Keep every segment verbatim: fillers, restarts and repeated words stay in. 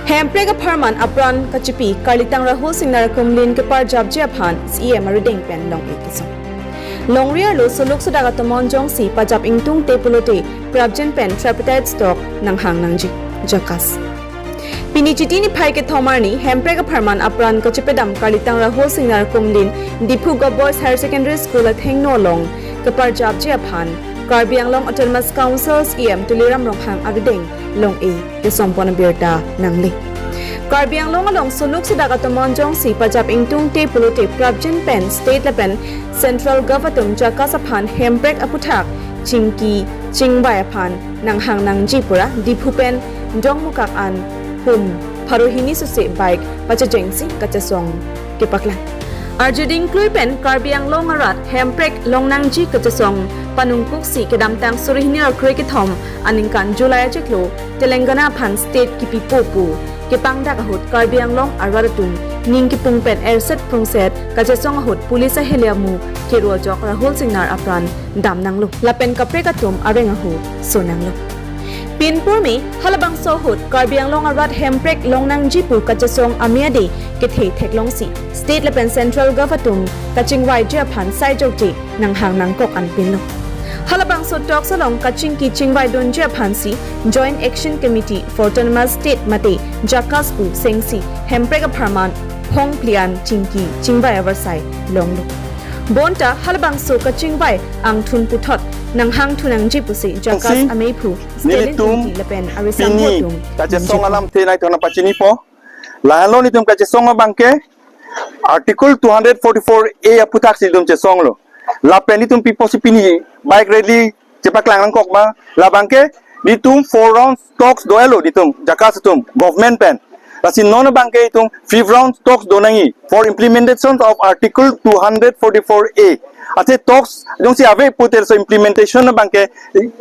Hemprek apharman apran kachipi karlitang Rahul Singnar Kumlin keparjapji aphan C E M arideng pen long-e kesung. Longri arlo suluk sudak atomon jongsi pajap ingtungte pulote prapjin pen tripartite talk nanghang nangji. Jakas. Pini Chiti niphai kethom arni Hemprek apharman apran kachipedam karlitang Rahul Singnar Kumlin Diphu Govt Boys Higher Secondary School athengno along keparjapji aphan Karbi Anglong Autonomous Council C E M Tuliram Ronghang arideng long-e kesung pon abirta nangle. Karbi Anglong along suluk sudak atomon jongsi pajap ingtungte pulote prapjin pen state lapen central govt atum Jakas aphan Hemprek aphuthak chingki chingvai aphan nanghang nangji pura Diphu pen Dongmukak an hum pharo hini suse bike pachejengsi kachesong kepaklang. Arjuding klui pen Karbi Anglong arat Hemprek long nangji kachesong panungkuksi kedamtang suri hini ra kre kethom aningkan July achiklo Telangana aphan state kipipo pu kepangdak ahut Karbi Anglong arat atum ning kipung pen erset pungset kachesong ahut police ahele amu kero ajok Rahul Singnar apran dam nanglo lapen kaprek atum areng ahu so nanglo. Pinpur me halabangso ahut Karbi Anglong arat Hemprek long nangji pu kachesong ame ade kethe theklongsi state lapen central govt atum kachingvaiji aphan sai jokje nanghang nangkok anpinlo. Halabangso talks along kachingki chingvai dunji aphansi Joint Action Committee for Autonomous State mate Jakas pu sengsi Hemprek apharman phongphli an chingki chingvai avarsai longlo. Bonta halabangso kachingvai angthun puthot nanghang thu nangji pusi Jakas Sing, amephu Stalin nelitum Ingti lapen arisang pini atum kachesong nangji alam the nai thona pachinipo. Lahenlo nelitum kachesong abangke Article two hundred forty-four A aphuthaksi nelitum chesonglo. Lapen nelitum piposi pini bike rally chepaklang nangkok ma. Labangke nelitum four rounds talks do-etlo nelitum Jakas atum government pen. Lasi non abangke nelitum fifth round talks do nangji for implementation of Article two hundred forty-four A. Athe talks jongsi ave pulote laso implementation abangke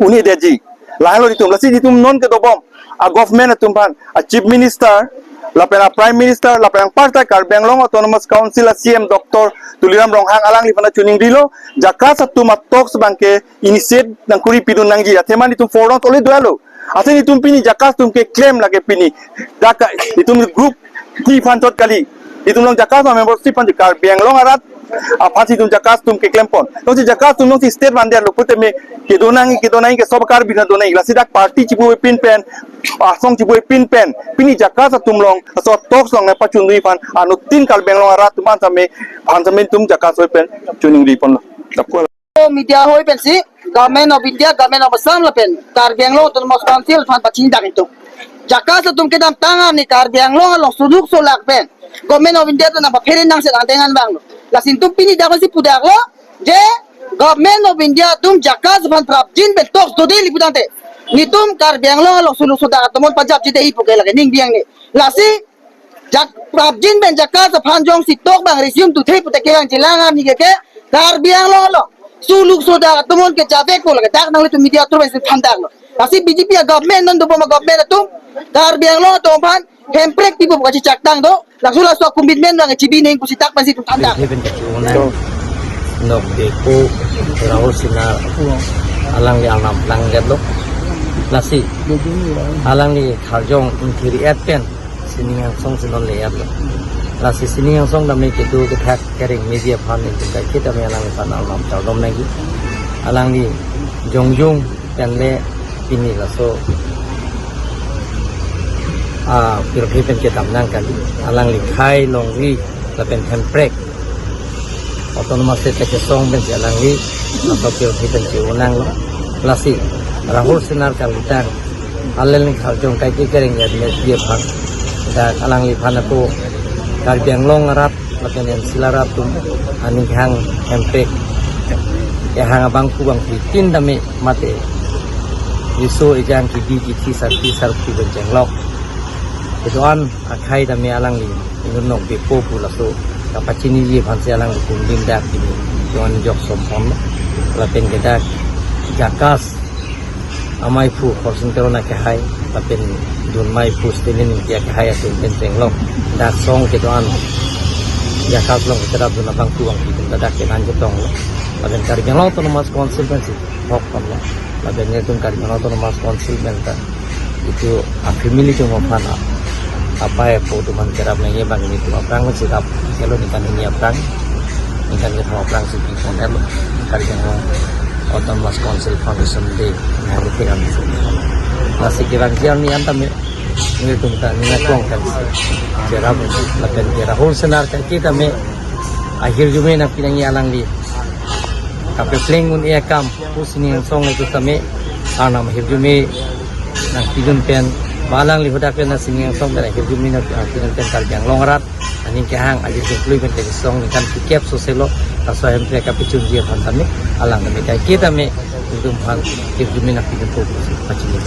un-edetji. Lahenlo nelitum, lasi nelitum non kedobom a government atum aphan, a chief minister, lapen a prime minister, lapen anparta Karbi Anglong Autonomous Council a C E M Doctor Tuliram Ronghang alangliphan choningrilo, Jakas atum a talks abangke initiate nangkuri pidun nangji. Athema nelitum four rounds already do-etlo. Athe nelitum pini Jakas atum keklem lake pini dak nelitum group three aphan chot kali. Nelitum along Jakas a membership aphan Karbi Anglong arat aphansi nelitum Jakas atum keklempon. Jongsi Jakas atum jongsi state vandet lo pulote me kedo nangji, kedo nangji ke sob Karbi na do nangji. Lasi dak party chibu epin pen, asong chibu epin pen pini Jakas atum along laso talks along nangpachundunji aphan anuttin Karbi Anglong arat atum aphan same, aphan same nelitum Jakas ahoi pen choningriponlo. Dapku. Media ahoi pensi Government of India, Government of Assam lapen Karbi Anglong Autonomous Council aphan pachini dak itum. Jakas atum kedamtang arni Karbi Anglong along suluk sulak pen Government of India atum nangpaphere nangse nangtengan vanglo. Lasi nelitum pini dak si pudaklo je Government of India atum Jakas aphan prapjin pen talks dode ili pudangte, nelitum Karbi Anglong along suluk sudak atomon pajapji de ipu ke lake ning biang ni. Lasi Jak prapjin pen Jakas aphan jongsi talk abang resume tuthe puta kevang jilang arni ke ke Karbi Anglong along suluk sudak atomon kejavek ko lake dak nanglitum media atum isi thandaklo. Lasi B J P a government non dobom a government atum Karbi Anglong atum aphan Hemprek pipo kachichak tang do. Laso laso commitment abang chibi neng pusi dak pensi itum thandak. Heaven ke unang nok de ko Rahul Singnar alangli arnam langdet lo. Lasi alangli Karjong Ingti ri-et pen sining angsong si non le-etlo. Lasi sining angsong dam ne kedo kethak kereng media aphan nelitum kaiketa me alangliphan arnam chardom nangji. Alangli jongjung pen le pini laso a pirthe pen kedam nang kali. Alangli khei longri lapen Hemprek Autonomous State kachesong pensi alangli laso pirthe pen che-unang lo. Lasi Rahul Singnar kalitang alangli Karjong kaike kereng ya dia dia aphan. Dak alangliphan ako Karbi Anglong arat lapen N C arat atum aning hang Hemprek kehang abangphu bangphi tin dame mate riso ejang kidi kithi sarpi sarpi pen chenglok. Kedoan akhei dame alangli inut nok bepo pu laso kapachiniji aphansi alangli kundin dak pini doan jok sompon lapen ke dak Jakas amaiphu Khorsing Teron akehai lapen dunmaiphu Stalin Ingti akehai atum pen chenglok dak song kedoan Jakas along keterap dun abangphu bangphi atum ta dak kenan chetonglo. Lapen Karbi Anglong Autonomous Council pensi thok ponlo. Lapen nelitum Karbi Anglong Autonomous Council pen ta itu a family atum aphan a Apa ya, po tuman kerap nangji abang nelitum aphrang si kerap, kalau ningkan hini aphrang, ningkan kethom aphrang si pi pon el, Karbi Anglong Autonomous Council Foundation Day, yang dikira. Lasi kevangji arni an tame, nelitum ta ning aklong kan si, kerap, lapen kera whole senar kan kita me, ahirjume nangpi nangji alangli kapepleng un-e akam pu sining angsong le tu tame, Arnam ahirjume nangpidun pen, ba alangli hadak pen na sining angsong pen ahirjume nangpidun pen Karbi Anglong arat aning kehang ajir jongklui pen kachisong ningkan phlikep soselo, laso ahempre kapachunji aphan tame, alang tame kaiketa me, nelitum aphan ahirjume nangpidun po pusi pachini.